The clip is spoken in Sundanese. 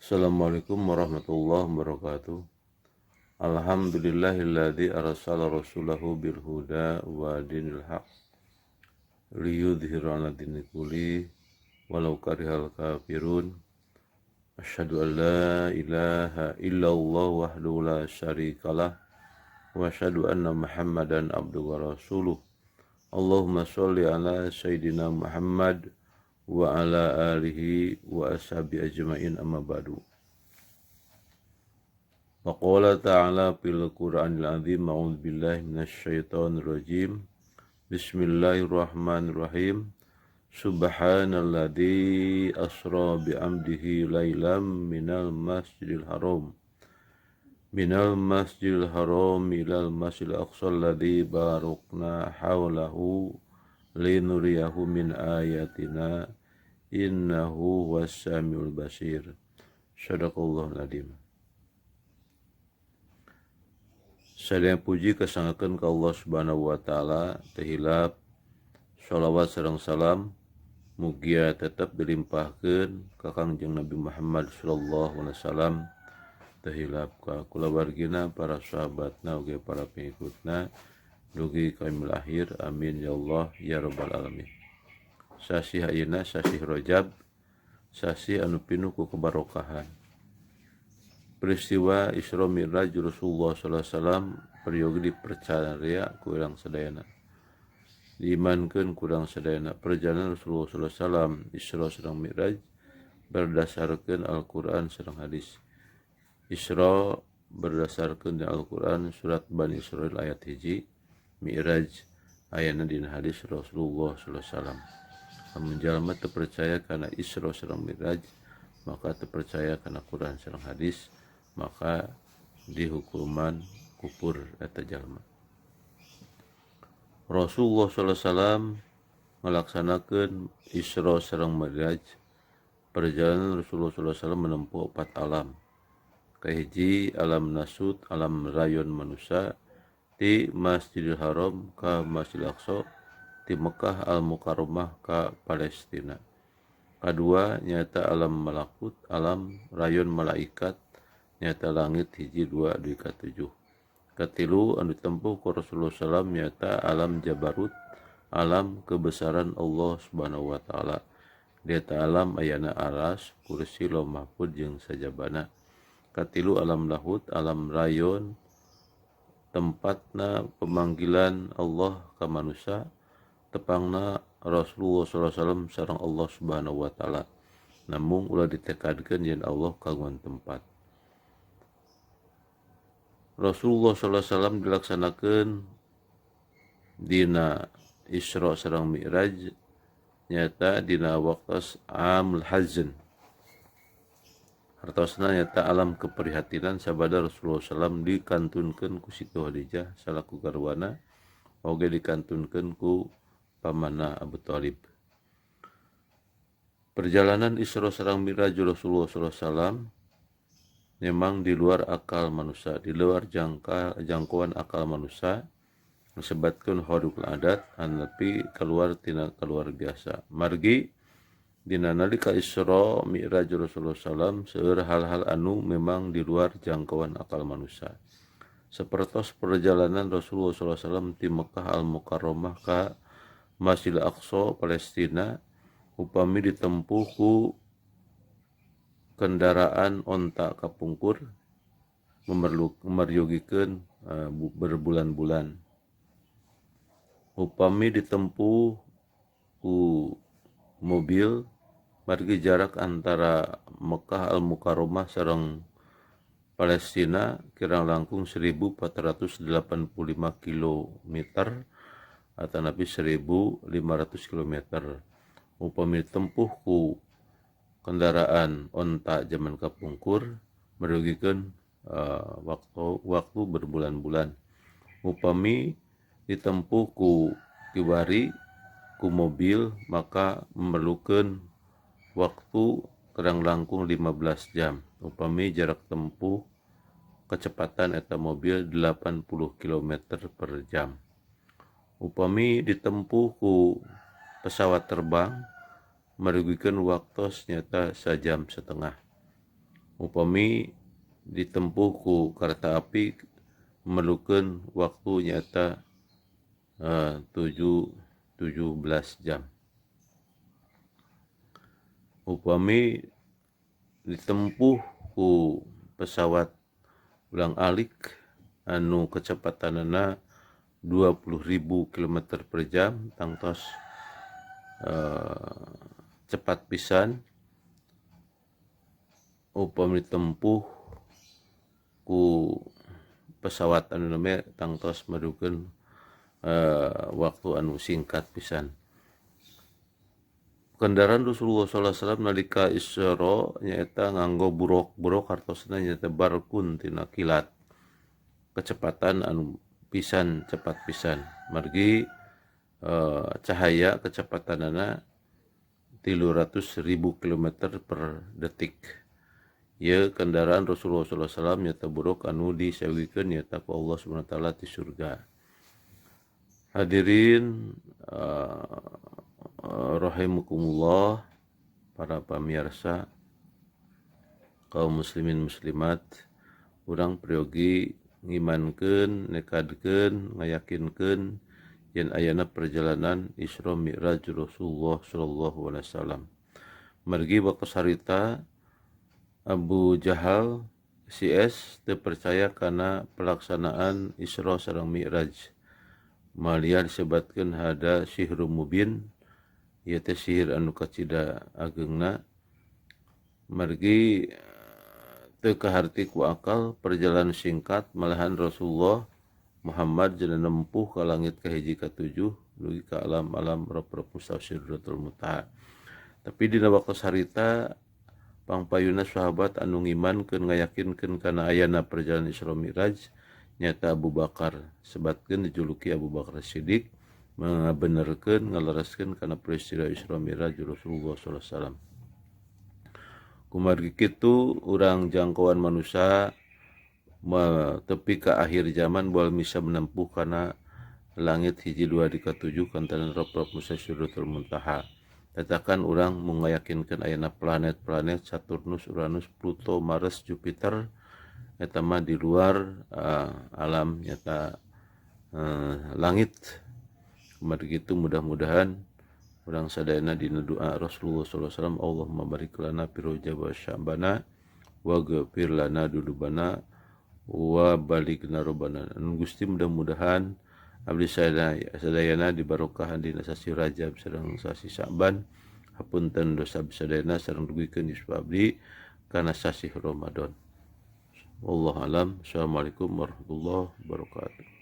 Assalamualaikum warahmatullahi wabarakatuh. Alhamdulillahilladzi arsala rasulahu bil huda wa dinil haq liyudhhira 'ala dini kulli walau karihal kafirun. Asyhadu an la ilaha illallah wahdahu la syarikalah wa asyhadu anna Muhammadan abduhu wa rasuluh. Allahumma sholli ala sayidina Muhammad wa ala alihi wa ashabi ajmain, amma ba'du. Wa qala ta'ala fil Qur'anil azim, a'udzu billahi minasyaitonir rajim. Bismillahirrahmanirrahim. Subhanalladzi asra bi 'abdihi lailan minal masjidil haram minal masjidil haram ilal masjidil aqsa alladzi barakna hawlahu linuriyahu min ayatina innahu was-samiul basir. Shadaqallahul azim. Sadaya puji kasangakeun ka Allah Subhanahu wa taala, teu hilap shalawat sareng salam mugia tetep dilimpahkeun ka Kangjeng Nabi Muhammad sallallahu alaihi wasallam, teu hilap ka kulawargina, para sahabatna oge para pengikutna dugi ka yaumil akhir. Amin ya Allah ya rabbal alamin. Sasih ayeuna sasih Rajab, sasih anu pinuh ku kebarokahan. Peristiwa Isra Mi'raj Rasulullah sallallahu alaihi wasallam peryogi dipercaya ku urang sadayana, diimankeun ku urang sadayana. Perjalanan Rasulullah sallallahu alaihi wasallam Isra sareng Mi'raj berdasarkeun Al-Qur'an sareng hadis. Isra berdasarkeun dina Al-Qur'an surat Bani Israil ayat 1, Mi'raj ayana dina hadis Rasulullah sallallahu alaihi wasallam. Lamun jalma teu percaya kana Isra sareng Mi'raj, maka teu percaya kana Quran sareng hadis, maka dihukuman kufur eta jalma. Rasulullah sallallahu alaihi wasallam ngalaksanakeun Isra sareng Mi'raj. Perjalanan Rasulullah sallallahu alaihi wasallam menempuh 4 alam. Kahiji alam nasut, alam rayon manusia, di Masjidil Haram ka Masjidil Aqsa, di Mekah Al-Mukarramah ka Palestina. Kadua nyata alam malakut, alam rayon malaikat, nyata langit 1, 2, dugi ka 7. Katilu anu ditempuh ku Rasulullah sallallahu alaihi wasallam nyata alam jabarut, alam kebesaran Allah Subhanahu wa taala. Di eta alam ayana aras, kursi, lauh mahfud jeung sajabana. Katilu alam lahut, alam rayon, tempatna pemanggilan Allah ka manusia, tepangna Rasulullah sallallahu alaihi wasallam sareng Allah Subhanahu wa taala. Namung ulah ditekadkeun yen Allah kagungan tempat. Rasulullah sallallahu alaihi wasallam dilaksanakeun dina Isra sareng Mi'raj nyata dina waktos Amul Hazn. Hartosna nyata alam keprihatinan sabada Rasulullah sallallahu alaihi wasallam dikantunkeun ku Siti Khadijah salaku garwana, oge dikantunkeun ku pamanna Abu Thalib. Perjalanan Isra sareng Mi'raj Rasulullah sallallahu alaihi wasallam memang di luar akal manusia, di luar jangkauan akal manusia, disebutkeun khariqul adat, tapi keluar tina keluar biasa. Margi dina nalika Isra Mi'raj Rasulullah sallallahu alaihi wasallam seueur hal-hal anu memang di luar jangkauan akal manusia. Sapertos perjalanan Rasulullah sallallahu alaihi wasallam ti Mekah Al-Mukarramah ka Masjidil Aqsa Palestina upami ditempuh ku kendaraan onta kapungkur meryogikeun berbulan-bulan. Upami ditempuh ku mobil, margi jarak antara Mekah Al-Mukarramah sareng Palestina kirang langkung 1485 kilometer atau nabi 1500 kilometer. Upami ditempuh ku kendaraan onta zaman kapungkur merugikan waktu berbulan-bulan. Upami ditempuh ku kiwari ku mobil maka memerlukan waktu kurang langkung 15 jam. Upami jarak tempuh kecepatan eta mobil 80 kilometer per jam. Upami ditempuh ku pesawat terbang merugikan waktu nyata sajam setengah. Upami ditempuh ku kereta api memerlukan waktu nyata 17 jam. Upami ditempuh ku pesawat ulang alik anu kecepatanana 20.000 km per jam tangtos cepat pisan. Upami ditempuh ku pesawat anu name tangtos merukeun waktu anu singkat pisan. Kendaraan Rasulullah sallallahu alaihi wasallam nalika Isra nyaeta nganggo buruk-buruk hartosna nyaeta barkun tina kilat. Kecepatan anu pisan cepat pisan. Margi cahaya kecepatanana 300.000 km per detik. Ieu kendaraan Rasulullah sallallahu alaihi wasallam nyaeta buruk anu disewikeun nyaeta ku Allah Subhanahu wa taala ti surga. Hadirin rahimakumullah, para pamirsa kaum muslimin muslimat, urang peryogi ngimankeun, nekadkeun, ngayakinkeun yen ayana perjalanan Isra Mi'raj Rasulullah sallallahu alaihi wasallam. Margi waktu harita Abu Jahal CS teu percaya kana pelaksanaan Isra sareng Mi'raj. Malia disebatkeun hada sihru mubin, ieu teh sihir anu kacida ageungna. Margi teu kaharti ku akal perjalanan singkat malahan Rasulullah Muhammad jeung nempuh ka langit kahiji katujuh dugi ka alam-alam rob-rob Sidratul Muntaha. Tapi dina waktu harita pangpayuna sahabat anu ngimankeun ngayakinkeun kana ayana perjalanan Isra Mi'raj nyata Abu Bakar, sebatkeun dijuluki Abu Bakar Siddiq, ngabenerkeun ngalereskeun kana peristiwa Isra Mi'raj Rasulullah sallallahu alaihi wasallam. Kumargi kitu urang jangkauan manusia tepi ka akhir zaman moal bisa menempuh kana langit hiji dua di katujuh kantanan rob-rob Musa Sidratul Muntaha. Tatakan urang mengayakinkan ayana planet-planet Saturnus, Uranus, Pluto, Mars, Jupiter eta mah di luar alam nyata langit. Kumargi kitu mudah-mudahan urang sadayana dina doa Rasulullah sallallahu alaihi wasallam, Allahumma barik lana fi Rajab wa Sya'bana wa ghfir lana dzunubana wa balighna rabbana. Anu Gusti mudah-mudahan abdi sadayana dibarokahan dina sasi Rajab sareng sasi Sya'ban, hapunten dosa abdi sadayana sareng dugikeun yuswa abdi kana sasi Ramadan. Wallahu alam. Assalamualaikum warahmatullahi wabarakatuh.